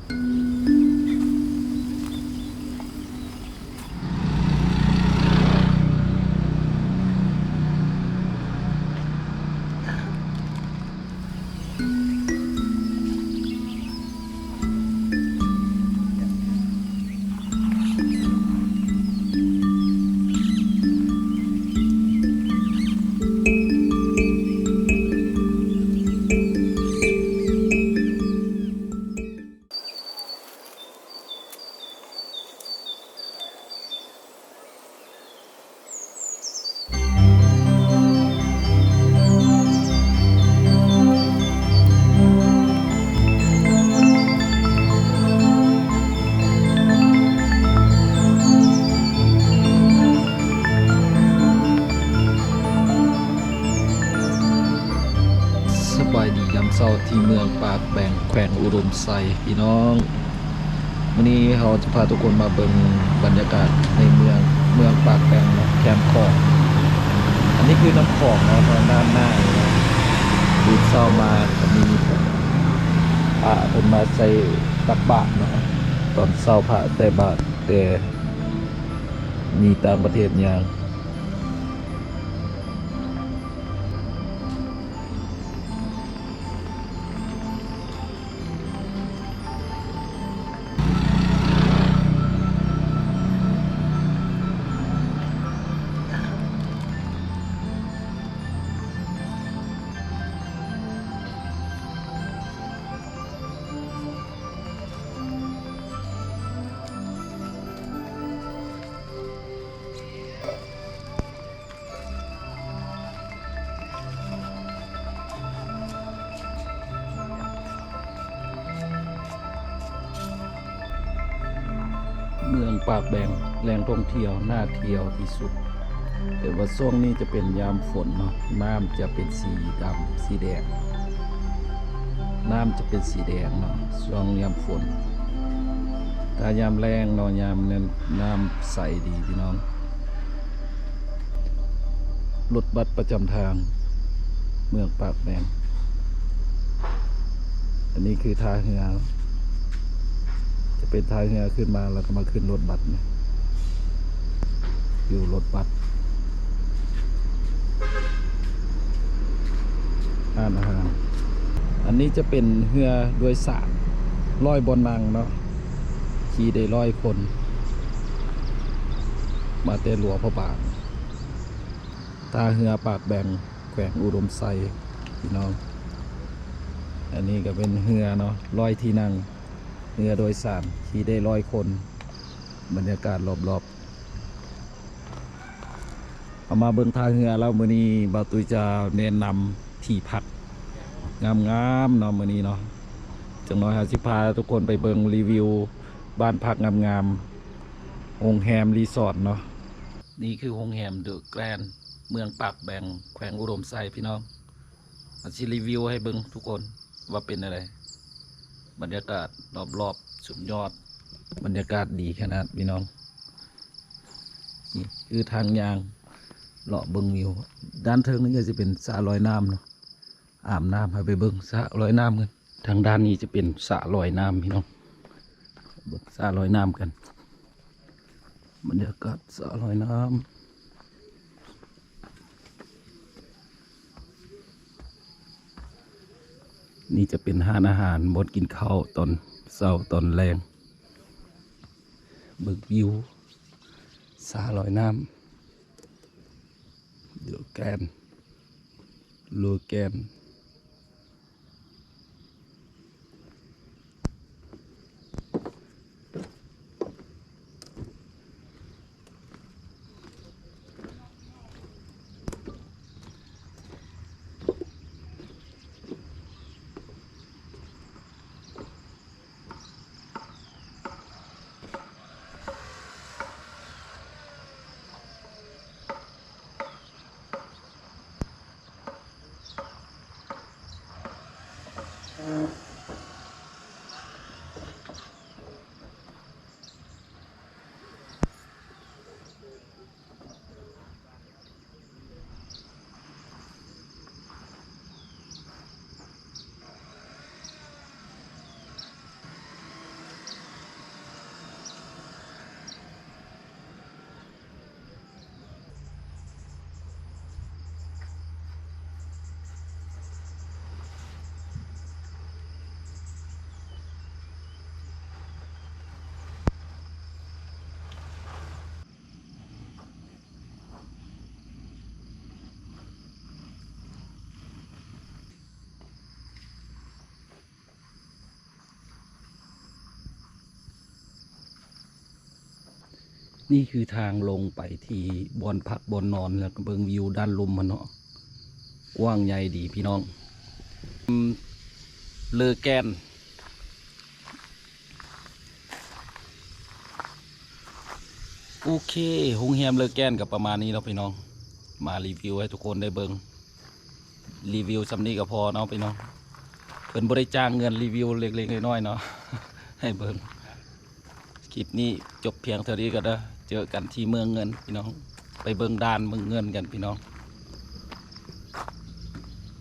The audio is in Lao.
ສະບາຍດີຍາມເຊົ້າທີ່ເມືອງປາກແບງ ແຂວງອຸດົມໄຊ ພີ່ນ້ອງ. ມື້ນີ້ເຮົາຈະພາທຸກຄົນມາເບິ່ງບັນຍາກາດໃນເມືອງ ເມືອງປາກແບງເນາະ ແຄມຂອງ. ອັນນີ້ຄືນ້ຳຂອງເນາະ ທາງດ້ານໜ້ານີ້ເນາະ. ຕື່ນເຊົ້າມາກໍມີພະເພິ່ນມາໃສ່ຕັກບາດເນາະ ຕອນເຊົ້າພະໃສ່ບາດ ແຕ່ມີຕ່າງປະເທດຍ່າງ. ເມືອງປາກແບງ ແຫຼ່ງທ່ອງທ່ຽວໜ້າທ່ຽວທີ່ສຸດ, ແຕ່ວ່າຊ່ວງນີ້ຈະເປັນຍາມຝົນເນາະ, ນ້ຳຈະເປັນສີດຳ ສີແດງ, ນ້ຳຈະເປັນສີແດງເນາະ ຊ່ວງຍາມຝົນ. ຖ້າຍາມແລ້ງເນາະ ຍາມນັ້ນນ້ຳໃສດີພີ່ນ້ອງ. ລົດບັສປະຈຳທາງເມືອງປາກແບງ. ອັນນີ້ຄືທ່າເຮືອ, ຈະເປັນທ່າເຮືອຂຶ້ນມາ ແລ້ວກໍມາຂຶ້ນລົດບັສນີ້ ຢູ່ລົດບັສ ຮ້ານອາຫານ. ອັນນີ້ຈະເປັນເຮືອໂດຍສານ ຮ້ອຍບ່ອນນັ່ງເນາະ, ຂີ່ໄດ້ຮ້ອຍຄົນ ມາແຕ່ຫຼວງພະບາງ. ທ່າເຮືອປາກແບງ ແຂວງອຸດົມໄຊ ພີ່ນ້ອງ. ອັນນີ້ກໍເປັນເຮືອເນາະ ຮ້ອຍທີ່ນັ່ງ ເຮືອໂດຍສານ ຂີ່ໄດ້ຮ້ອຍຄົນ. ບັນຍາກາດລອບໆ ເຮົາມາເບິ່ງທ່າເຮືອແລ້ວ ມື້ນີ້ບ່າວຕຸ້ຍຈະແນະນຳທີ່ພັກງາມໆເນາະ ມື້ນີ້ເນາະ. ຈັກໜ້ອຍເຮົາຊິພາທຸກຄົນໄປເບິ່ງ ຣີວິວບ້ານພັກງາມໆ ໂຮງແຮມ ຣີສອດເນາະ. ນີ້ຄືໂຮງແຮມເດີແກຣນ ເມືອງປາກແບງ ແຂວງອຸດົມໄຊ ພີ່ນ້ອງ. ເຮົາຊິຣີວິວໃຫ້ເບິ່ງທຸກຄົນວ່າເປັນແນວໃດ. ບັນຍາກາດລອບໆ ສຸດຍອດ, ບັນຍາກາດດີຂະໜາດພີ່ນ້ອງ. ນີ້ຄືທາງຍ່າງເລາະເບິ່ງວິວ. ດ້ານເທິງນີ້ກໍຊິເປັນສະລອຍນ້ຳເນາະ. ອາບນ້ຳ ໃຫ້ໄປເບິ່ງສະລອຍນ້ຳກັນ. ທາງດ້ານນີ້ຈະເປັນສະລອຍນ້ຳພີ່ນ້ອງ, ເບິ່ງສະລອຍນ້ຳກັນ. ບັນຍາກາດສະລອຍນ້ຳ. ນີ້ຈະເປັນຮ້ານອາຫານ ບ່ອນກິນເຂົ້າຕອນເຊົ້າຕອນແລງ. ເບິ່ງວິວສະລອຍນ້ຳ ເດີແກຣນ ໂລແກນ. ນີ້ຄືທາງລົງໄປທີ່ບ່ອນພັກບ່ອນນອນ ແລ້ວກໍເບິ່ງວິວດ້ານລຸ່ມມັນເນາະ ກວ້າງໃຫຍ່ດີພີ່ນ້ອງ. ອືມ ເລີແກນ ໂອເຄ ໂຮງແຮມເລີແກນກໍປະມານນີ້ເນາະພີ່ນ້ອງ ມາຣີວິວໃຫ້ທຸກຄົນໄດ້ເບິ່ງ ຣີວິວສ່ຳນີ້ກໍພໍເນາະພີ່ນ້ອງ ເພິ່ນບໍ່ໄດ້ຈ້າງເງິນ ຣີວິວເລັກໆນ້ອຍໆເນາະ ໃຫ້ເບິ່ງ. ຄລິບນີ້ຈົບພຽງເທົ່ານີ້ກ່ອນເດີ ເຈີກັນທີ່ເມືອງເງິນພີ່ນ້ອງ ໄປເບິ່ງດ່ານເມືອງເງິນກັນພີ່ນ້ອງ.